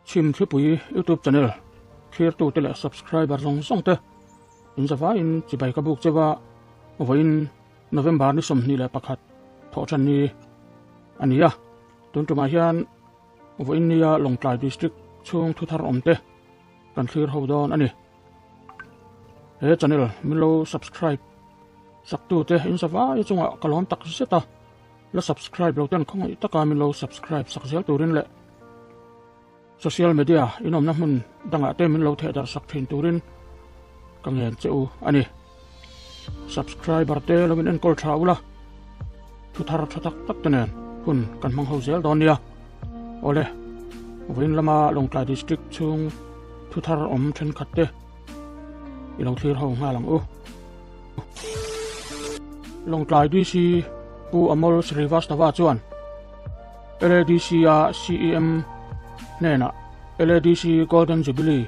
Chhim Thlipui YouTube channel thlirtute leh subscriber zawng zawng te in zavaiin chibai ka buk cheu a, vawiin November ni 21 thawhṭan ni a ni a, tun tumah hian vawiin nia Lawngtlai District chhung thuthar awm te kan thlir ho dawn a ni. He channel min lo subscribe saktute in zavai chungah ka lawm tak zet a. La subscribe lo ten khawngaih taka min lo subscribe sak zel turin leh social media in awmna hmun dangah te min lo theh darh sak thin turin ka ngen che u a ni. Subscriber te lo in enkawl tha ula, thu thar tha tak tak te nen hun kan hmang ho zel dawn nia. Awle, vawiin lama Lawngtlai District chhung thu thar awm thenkhat te i lo thlir ho nghal ang u. Lawngtlai DC Pu Amol Srivastava chuan LADC-a CEM hnenah LADC Golden Jubilee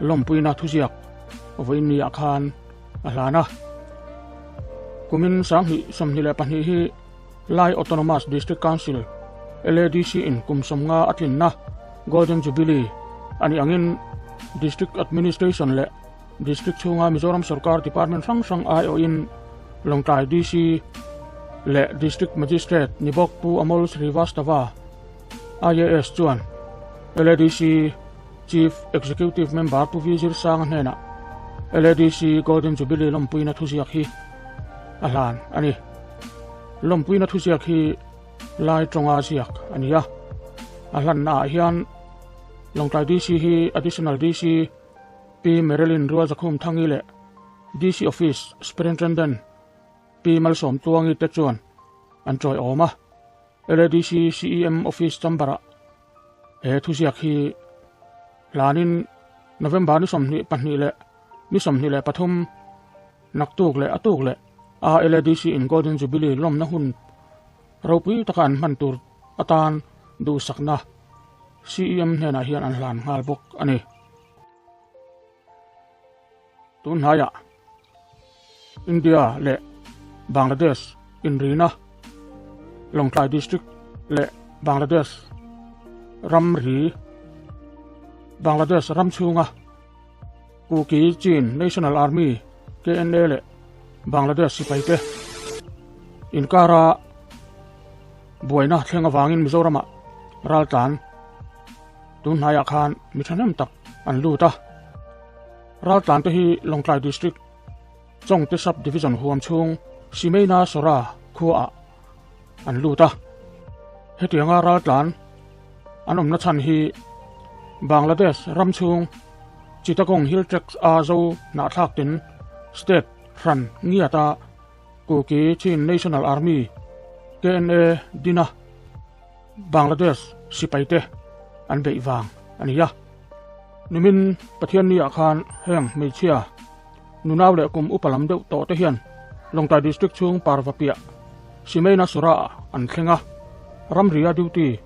lawmpuina thuziak vawiin niah khan a hlan a. Kumin 2022 hi Lai Autonomous District Council, LADC, in kum 50 a tlinna Golden Jubilee a nih angin District Administration leh District chhunga Mizoram sorkar department hrang hrang aiawhin Lawngtlai DC leh District Magistrate ni bawk Pu Amol Srivastava, IAS chuan LADC Chief Executive Member Pu V Zirsanga hnenah LADC Golden Jubilee lawmpuina thuziak hi a hlan a ni. Lawmpuina thuziak hi Lai tawnga ziak a ni a, a hlannaah hian Lawngtlai DC hi Additional DC Pi Marilyn Rualzakhum Thangi leh DC Office Superintendent Pi Malsawm Tluangi te chuan an chawi awm a. LADC CEM Office Chamber-ah he thuziak hi hlanin November ni 22 leh ni 23 naktuk leh atuk leh a LADC in Golden Jubilee lawmna hun ropui taka an hman tur atan duhsakna CEM hnenah hian an hlan nghal bawk a ni. Tun hnaiah India leh Bangladesh inrina Lawngtlai District leh Bangladesh ramri Bangladesh ram chhunga Kuki Chin National Army, KNA, leh Bangladesh sipaite inkara buaina thleng avangin Mizoramah raltlan Tun hnaiah khan mi thahnem tak an lut a, raltlan te hi Lawngtlai District Chawngte Sub Division huam chhung Simeina Sora khuaah an lut a. Hetianga raltlan an awmna chhan hi Bangladesh ram chhung Chittagong Hill Tracts a zo hnahthlak tin state hran ngiata Kuki Chin National Army, KNA, dina Bangladesh sipaite an beih vang a ni a. Nimin Pathianni-ah khan heng hmeichhia nunau leh kum upa lam deuh tawh te hian Lawngtlai District chhung Parva piah Simeina Sura-ah an thleng a. Ramria duty,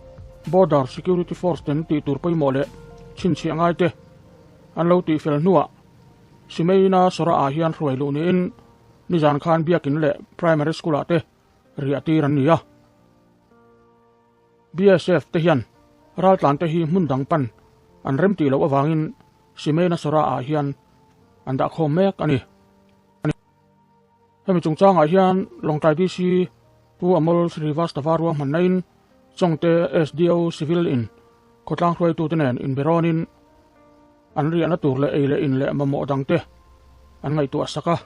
Border Security Force ten tih tur pawimawh leh chhinchhiah ngaite an lo tihfel hnuah Simeina Sura-ah hian hruai luh niin nizan khan Biakin leh Primary School-ah te riah tir an ni a. BSF te hian raltlan te hi hmun dang pan an rem tih loh avangin Simeina Sora ah hian an dah khawm mek a ni. Hemi chungchangah hian Lawngtlai DC Pu Amol Srivastava ruahmanna in Chawngte SDO Civil in khawtlang hruaitute nen inberawnin an riahna tur leh ei leh in leh mamawh dangte an ngaihtuah sak a,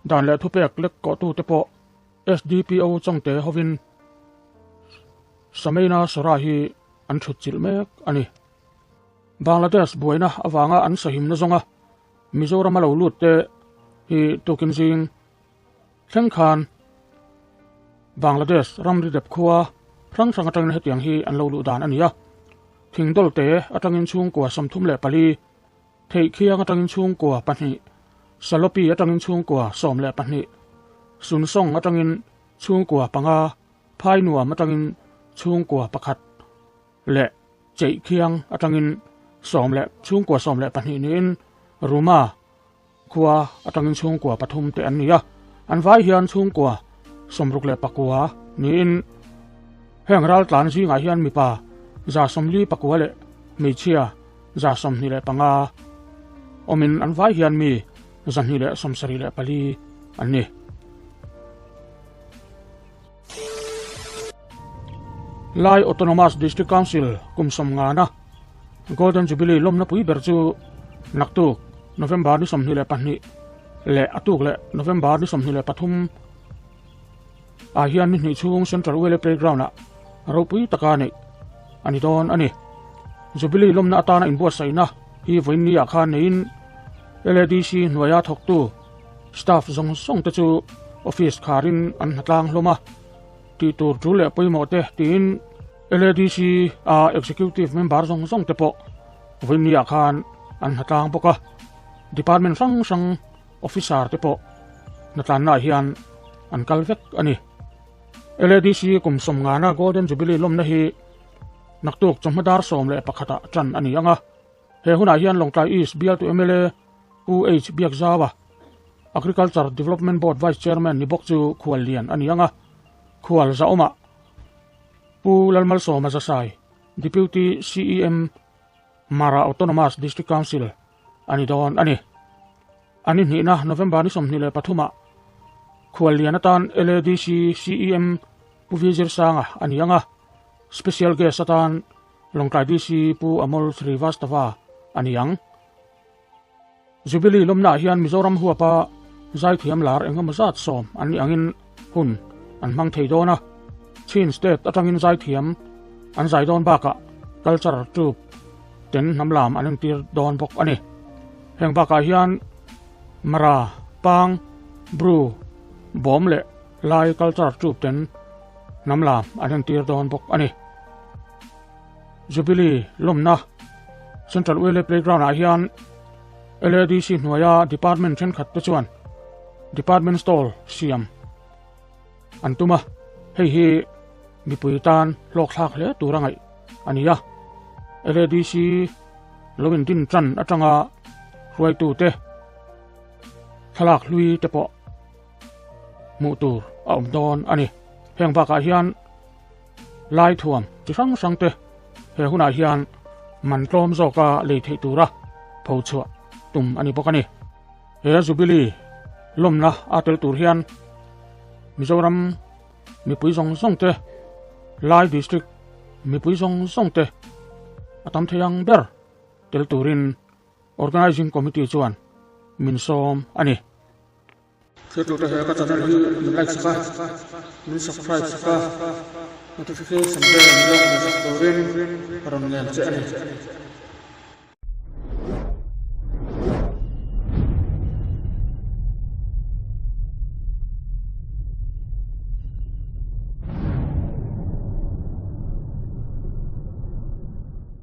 dan leh thupek lek kawhtute pawh SDPO Chawngte hovin Sameina Sora hi an thut chilh mek a ni. Bangladesh buaina avanga an sahimna zawnga Mizoram a lo lut te hi tukin zing thleng khan Bangladesh ramri dep khua hrang hrang atangin hetiang hi an lo luh dan a ni a. Thingdawlte atangin chhungkua 34, Theihkhiang atangin chhungkua pahnih, Salopi atangin chhungkua 12, Sunsawng atangin chhungkua panga, Phainuam atangin chhungkua pakhat leh Cheihkhiang atangin sawm leh chhungkua 12 niin Ruma khua atangin chhungkua pathum te an ni a, an vai hian chhungkua 69 niin heng raltlan zingah hian mipa 49 leh hmeichhia. 125 awmin an vai hian mi 274 an ni. Lai Autonomous District Council kum sawmngana Golden Jubilee lawmna pui ber chu naktuk November ni 22 leh a tuk leh November ni 23 ah hian ni hnih chhung Central Wele Playground ah ropui taka neih a ni dawn a ni. Jubilee lawmna atana inbuatsaihna hi vawiin ni ah khan neiin LADC hnuaia thawktu staff zawng zawng te chu office kharin an hnatlang hlawm a, tih tur tul leh pawimawh te tiin LADC a executive member zawng zawng te pawh vawiin ni ah khan an hnatlang bawk a, department hrang hrang officer te pawh hnatlanna ah hian an kal vek a ni. LADC kum sawmngana Golden Jubilee lawmna hi naktuk chawhma dar 11 ah tan a ni ang a, he hunah hian Lawngtlai East bialtu mla Pu H Biakzaua, Agriculture Development Board Vice Chairman ni bawk chu khual lian a ni ang a, khual zahawmah Pu Lalmalsawma Zasai, Deputy CEM Mara Autonomous District Council a ni dawn a ni. A ni hnihna November ni 23 ah khual lian atan LADC CEM Pu V Zirsanga a ni ang a, Special Guest atan Lawngtlai DC Pu Amol Srivastava a ni ang. Jubilee lawmnaah hian Mizoram huapa zaithiam lar engemaw zat sawm an nih angin hun an hmang thei dawn a. Chin State atangin zaithiam an zai dawn bakah culture troupe ten hnam lam an entir dawn bawk a ni. Heng bakah hian Mara, Pang, Bru, Bawm leh Lai culture troupe ten hnam lam an entir dawn bawk a ni. Jubilee lawmna Central Uele Playground ah hian LADC hnuaia department thenkhat te chuan department stall siam an tum a, hei hi mipui tan hlawk thlak hle tur a ngaih a ni a. LADC lo indin tan atanga hruaitu te thlalak hlui te pawh hmuh tur a awm dawn a ni. Heng bakah hian Lai thuam chi hrang hrang te he hunah hian man tlawm zawka lei theih tura pho chhuah tum a ni bawk a ni. He Jubilee lawmna a tel tur hian Mizoram mipui zawng zawng te, Lai District mipui zawng zawng te a tam thei ang ber tel turin Organising Committee chuan min sawm a ni. Thiltute he ka channel hi min like sak a, min subscribe sak a, notification bell min lo hmu sak turin ka rawn ngen che a ni.